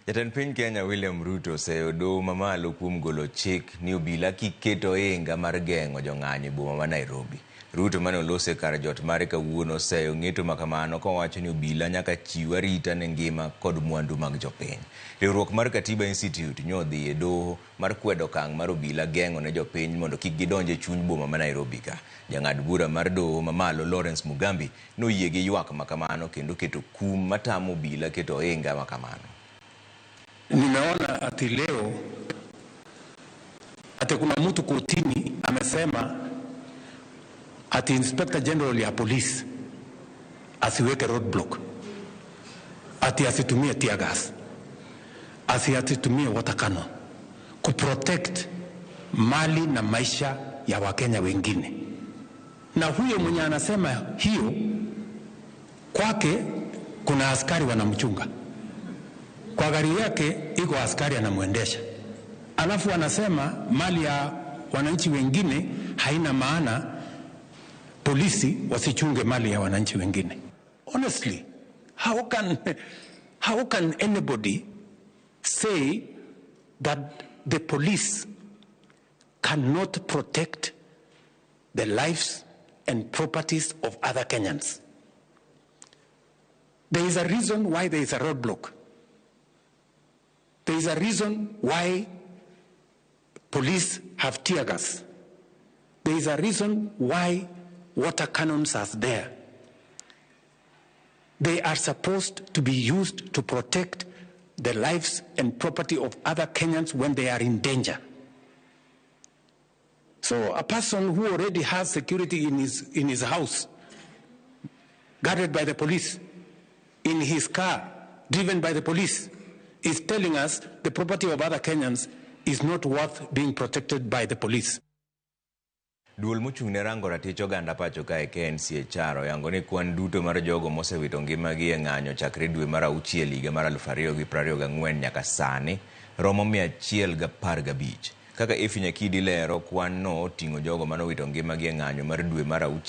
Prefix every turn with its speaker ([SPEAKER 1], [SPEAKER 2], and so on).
[SPEAKER 1] Jatend piny Kenya William Ruto oseyo doho mamalo kuom golo chik ni obila kik ket ohinga mar geng'o jong'anyo e boma ma Nairobi. Ruto mane oloso e kar jot mare kawuono oseyo ng'eto makamano kowacho ni obila nyaka chiw arita ne ngima kod mwandu mag jopiny. Riwruok mar Katiba Institute nyo odhi e doho mar kwedo okang' mar obila geng'o ne jopiny mondo kik gidonj e chuny boma ma Nairobi ka. Jang'ad bura mar doho mamalo Lawrence Mugambi noyie gi ywak makamano kendo keto kum matamo obila keto ohinga makamano.
[SPEAKER 2] Nimeona ati leo ati kuna mtu kotini amesema ati Inspector General ya polisi asiweke roadblock, ati asitumie tear gas, asitumie water cannon kuprotect mali na maisha ya Wakenya wengine. Na huyo mwenye anasema hiyo, kwake kuna askari wanamchunga, kwa gari yake iko askari anamwendesha, alafu anasema mali ya wananchi wengine haina maana, polisi wasichunge mali ya wananchi wengine. Honestly, how can anybody say that the police cannot protect the lives and properties of other Kenyans? There is a reason why there is a roadblock. There is a reason why police have tear gas. There is a reason why water cannons are there. They are supposed to be used to protect the lives and property of other Kenyans when they are in danger. So a person who already has security in his house, guarded by the police, in his car, driven by the police, is telling us the property of other Kenyans is not worth being protected by the police.
[SPEAKER 1] Duol mochung' ne rango ratich oganda pacho kae KNCHR oyango ni kwan duto mar jogo mosewito ngimagi e ng'anyo chakre dwe mar auchiel higa mar 2024 nyaka sani romo 115. Kaka Effie Nyakidi lero, kwan no oting'o jogo manowito ngimagi e ng'anyo mar dwe mar auchiel.